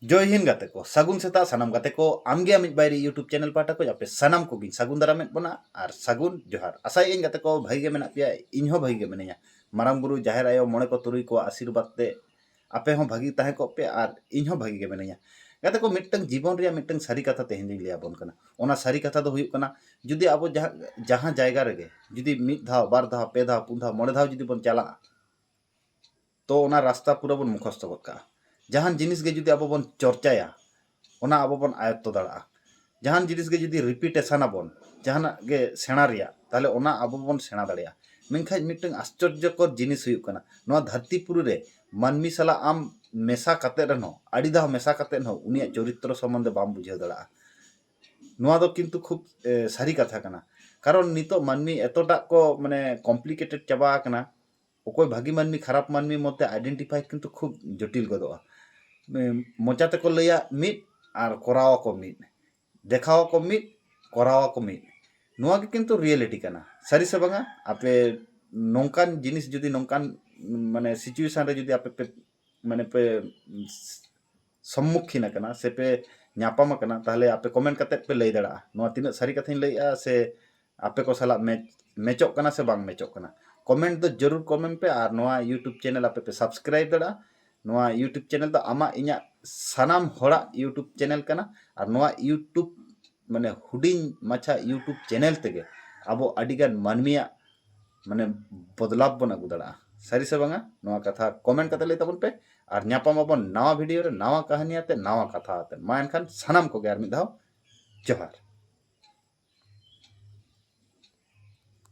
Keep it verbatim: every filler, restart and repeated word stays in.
ᱡᱚᱭ ᱦᱤᱱᱫ ᱜᱟᱛᱮ ᱠᱚ, ᱥᱟᱹᱜᱩᱱ ᱥᱮᱛᱟᱜ ᱥᱟᱱᱟᱢ ᱜᱟᱛᱮ ᱠᱚ᱾ ᱟᱢᱜᱮ ᱟᱢᱤᱡ ᱵᱟᱭᱨᱤ YouTube ᱪᱮᱱᱮᱞ ᱯᱟᱦᱴᱟ ᱠᱷᱚᱱ ᱟᱯᱮ ᱥᱟᱱᱟᱢ ᱠᱚᱜᱮᱧ ᱥᱟᱹᱜᱩᱱ ᱫᱟᱨᱟᱢᱮᱫ ᱵᱚᱱᱟ ᱟᱨ ᱥᱟᱹᱜᱩᱱ ᱡᱚᱦᱟᱨ᱾ ᱟᱥᱟᱭᱮᱫ ᱟᱹᱧ ᱜᱟᱛᱮ ᱠᱚ ᱵᱷᱟᱹᱜᱤ ᱜᱮ ᱢᱮᱱᱟᱜ ᱯᱮᱭᱟ, ᱤᱧ ᱦᱚᱸ ᱵᱷᱟᱹᱜᱤ ᱜᱮ ᱢᱤᱱᱟᱹᱧᱟ᱾ ᱢᱟᱨᱟᱝ ᱵᱩᱨᱩ, ᱡᱟᱦᱮᱨ ᱟᱭᱳ, ᱢᱚᱬᱮ ᱠᱚ ᱛᱩᱨᱩᱭ ᱠᱚᱣᱟᱜ ᱟᱥᱤᱨᱵᱟᱫᱽ ᱛᱮ ᱟᱯᱮ ᱦᱚᱸ ᱵᱷᱟᱹᱜᱤ ᱛᱟᱦᱮᱸ ᱠᱚᱜ ᱯᱮ ᱟᱨ ᱤᱧ ᱦᱚᱸ ᱵᱷᱟᱹᱜᱤ ᱜᱮ ᱢᱤᱱᱟᱹᱧᱟ᱾ ᱜᱟᱛᱮ ᱠᱚ, ᱢᱤᱫᱴᱟᱝ ᱡᱤᱵᱚᱱ ᱨᱮᱭᱟᱜ ᱢᱤᱫᱴᱟᱝ ᱥᱟᱹᱨᱤ ᱠᱟᱛᱷᱟ ᱛᱮᱦᱮᱧ ᱫᱚᱧ ᱞᱟᱹᱭ ᱟᱵᱚᱱ ᱠᱟᱱᱟ᱾ ᱚᱱᱟ ᱥᱟᱹᱨᱤ ᱠᱟᱛᱷᱟ ᱫᱚ ᱦᱩᱭᱩᱜ ᱠᱟᱱᱟ, ᱡᱩᱫᱤ ᱟᱵᱚ ᱡᱟᱦᱟᱸ, ᱡᱟᱦᱟᱸ ᱡᱟᱭᱜᱟ ᱨᱮᱜᱮ ᱡᱩᱫᱤ ᱢᱤᱫ ᱫᱷᱟᱣ, ᱵᱟᱨ ᱫᱷᱟᱣ, ᱯᱮ ᱫᱷᱟᱣ, ᱯᱩᱱ ᱫᱷᱟᱣ, ᱢᱚᱬᱮ ᱫᱷᱟᱣ ᱡᱩᱫᱤ ᱵᱚᱱ ᱪᱟᱞᱟᱜᱼᱟ, ᱛᱚ ᱚᱱᱟ ᱨᱟᱥᱛᱟ ᱯᱩᱨᱟᱹ ᱵᱚᱱ ᱢᱩᱠᱷᱚᱥᱛᱚ ᱜᱚᱫ ᱠᱟᱜᱼᱟ᱾ ᱡᱟᱦᱟᱱ ᱡᱤᱱᱤᱥ ᱜᱮ ᱡᱩᱫᱤ ᱟᱵᱚ ᱵᱚᱱ ᱪᱚᱨᱪᱟᱭᱟ, ᱚᱱᱟ ᱟᱵᱚ ᱵᱚᱱ ᱟᱭᱚᱛᱛᱚ ᱫᱟᱲᱮᱭᱟᱜᱼᱟ᱾ ᱡᱟᱦᱟᱱ ᱡᱤᱱᱤᱥ ᱜᱮ ᱡᱩᱫᱤ ᱨᱤᱯᱤᱴᱮᱥᱚᱱ ᱟᱵᱚᱱ, ᱡᱟᱦᱟᱱᱟᱜ ᱜᱮ ᱥᱮᱬᱟ ᱨᱮᱭᱟᱜ, ᱛᱟᱦᱚᱞᱮ ᱚᱱᱟ ᱟᱵᱚ ᱵᱚᱱ ᱥᱮᱬᱟ ᱫᱟᱲᱮᱭᱟᱜᱼᱟ᱾ ᱢᱮᱱᱠᱷᱟᱱ ᱢᱤᱫᱴᱟᱝ ᱟᱥᱪᱚᱨᱡᱚᱠᱚᱨ ᱡᱤᱱᱤᱥ ᱦᱩᱭᱩᱜ ᱠᱟᱱᱟ, ᱱᱚᱣᱟ ᱫᱷᱟᱹᱨᱛᱤ ᱯᱩᱨᱤ ᱨᱮ ᱢᱟᱹᱱᱢᱤ ᱥᱟᱞᱟᱜ ᱟᱢ ᱢᱮᱥᱟ ᱠᱟᱛᱮ ᱨᱮᱦᱚᱸ, ᱟᱹᱰᱤ ᱫᱷᱟᱣ ᱢᱮᱥᱟ ᱠᱟᱛᱮ ᱦᱚᱸ ᱩᱱᱤᱭᱟᱜ ᱪᱚᱨᱤᱛᱨᱚ ᱥᱚᱢᱵᱚᱱᱫᱷᱮ ᱵᱟᱢ ᱵᱩᱡᱷᱟᱹᱣ ᱫᱟᱲᱮᱭᱟᱜᱼᱟ᱾ ᱱᱚᱣᱟ ᱫᱚ ᱠᱤᱱᱛᱩ ᱠᱷᱩᱵ, ᱮ, ᱥᱟᱹᱨᱤ ᱠᱟᱛᱷᱟ ᱠᱟᱱᱟ᱾ ᱠᱟᱨᱚᱱ ᱱᱤᱛᱚᱜ ᱢᱟᱹᱱᱢᱤ ᱮᱛᱚᱴᱟᱜ ᱠᱚ, ᱢᱟᱱᱮ, ᱠᱚᱢᱯᱞᱤᱠᱮᱴᱮᱰ ᱪᱟᱵᱟ ᱟᱠᱟᱱᱟ᱾ ᱚᱠᱚᱭ ᱵᱷᱟᱹᱜᱤ ᱢᱟᱹᱱᱢᱤ, ᱠᱷᱟᱨᱟᱯ ᱢᱟᱹᱱᱢᱤ ᱢᱚᱫᱽᱫᱷᱮ ᱟᱭᱰᱮᱱᱴᱤᱯᱷᱟᱭ ᱠᱤᱱᱛᱩ ᱠᱷᱩᱵ ᱡᱚᱴᱤᱞ ᱜᱚᱫᱚᱜᱼᱟ᱾ ᱮ, ᱢᱚᱪᱟ ᱛᱮᱠᱚ ᱞᱟᱹᱭᱟ ᱢᱤᱫ ᱟᱨ ᱠᱚᱨᱟᱣ ᱟᱠᱚ ᱢᱤᱫ, ᱫᱮᱠᱷᱟᱣ ᱟᱠᱚ ᱢᱤᱫ, ᱠᱚᱨᱟᱣ ᱟᱠᱚ ᱢᱤᱫ᱾ ᱱᱚᱣᱟ ᱜᱮ ᱠᱤᱱᱛᱩ ᱨᱤᱭᱮᱞᱤᱴᱤ ᱠᱟᱱᱟ, ᱥᱟᱹᱨᱤ ᱥᱮ ᱵᱟᱝᱟ? ᱟᱯᱮ ᱱᱚᱝᱠᱟᱱ ᱡᱤᱱᱤᱥ ᱡᱩᱫᱤ, ᱱᱚᱝᱠᱟᱱ, ᱢᱟᱱᱮ, ᱥᱤᱪᱩᱭᱮᱥᱚᱱ ᱨᱮ ᱡᱩᱫᱤ ᱟᱯᱮ ᱯᱮ, ᱢᱟᱱᱮ, ᱯᱮ ᱥᱚᱢᱢᱩᱠᱷᱤᱱ ᱟᱠᱟᱱᱟ ᱥᱮ ᱯᱮ ᱧᱟᱯᱟᱢ ᱟᱠᱟᱱᱟ, ᱛᱟᱦᱚᱞᱮ ᱟᱯᱮ ᱠᱚᱢᱮᱱᱴ ᱠᱟᱛᱮ ᱯᱮ ᱞᱟᱹᱭ ᱫᱟᱲᱮᱭᱟᱜᱼᱟ ᱱᱚᱣᱟ ᱛᱤᱱᱟᱹᱜ ᱥᱟᱹᱨᱤ ᱠᱟᱛᱷᱟᱧ ᱞᱟᱹᱭᱮᱜᱼᱟ ᱥᱮ ᱟᱯᱮ ᱠᱚ ᱥᱟᱞᱟᱜ ᱢᱮᱪ-, ᱢᱮᱪᱚᱜ ᱠᱟᱱᱟ ᱥᱮ ᱵᱟᱝ ᱢᱮᱪᱚᱜ ᱠᱟᱱᱟ᱾ ᱠᱚᱢᱮᱱᱴ ᱫᱚ ᱡᱟᱹᱨᱩᱲ ᱠᱚᱢᱮᱱᱴ ᱯᱮ ᱟᱨ ᱱᱚᱣᱟ YouTube ᱪᱮᱱᱮᱞ ᱟᱯᱮ ᱯᱮ ᱥᱟᱵᱥᱠᱨᱟᱭᱤᱵ ᱫᱟᱲᱮᱭᱟᱜᱼᱟ᱾ ᱱᱚᱣᱟ YouTube ᱪᱮᱱᱮᱞ ᱫᱚ ᱟᱢᱟᱜ, ᱤᱧᱟᱹᱜ, ᱥᱟᱱᱟᱢ ᱦᱚᱲᱟᱜ YouTube ᱪᱮᱱᱮᱞ ᱠᱟᱱᱟ᱾ ᱟᱨ ᱱᱚᱣᱟ YouTube, ᱢᱟᱱᱮ, ᱦᱩᱰᱤᱧ ᱢᱟᱪᱷᱟ YouTube ᱪᱮᱱᱮᱞ ᱛᱮᱜᱮ ᱟᱵᱚ ᱟᱹᱰᱤᱜᱟᱱ ᱢᱟᱹᱱᱢᱤᱭᱟᱜ, ᱢᱟᱱᱮ, ᱵᱚᱫᱞᱟᱵ ᱵᱚᱱ ᱟᱹᱜᱩ ᱫᱟᱲᱮᱭᱟᱜᱼᱟ᱾ ᱥᱟᱹᱨᱤ ᱥᱮ ᱵᱟᱝᱟ? ᱱᱚᱣᱟ ᱠᱟᱛᱷᱟ ᱠᱚᱢᱮᱱᱴ ᱠᱟᱛᱮ ᱞᱟᱹᱭ ᱛᱟᱵᱚᱱ ᱯᱮ᱾ ᱟᱨ ᱧᱟᱯᱟᱢ ᱟᱵᱚᱱ ᱱᱟᱣᱟ ᱵᱷᱤᱰᱤᱭᱳ ᱨᱮ, ᱱᱟᱣᱟ ᱠᱟᱹᱦᱱᱤ ᱟᱛᱮ, ᱱᱟᱣᱟ ᱠᱟᱛᱷᱟ ᱟᱛᱮ᱾ ᱢᱟ ᱮᱱᱠᱷᱟᱱ ᱥᱟᱱᱟᱢ ᱠᱚᱜᱮ ᱟᱨ ᱢᱤᱫ ᱫᱷᱟᱣ ᱡᱚᱦᱟᱨ᱾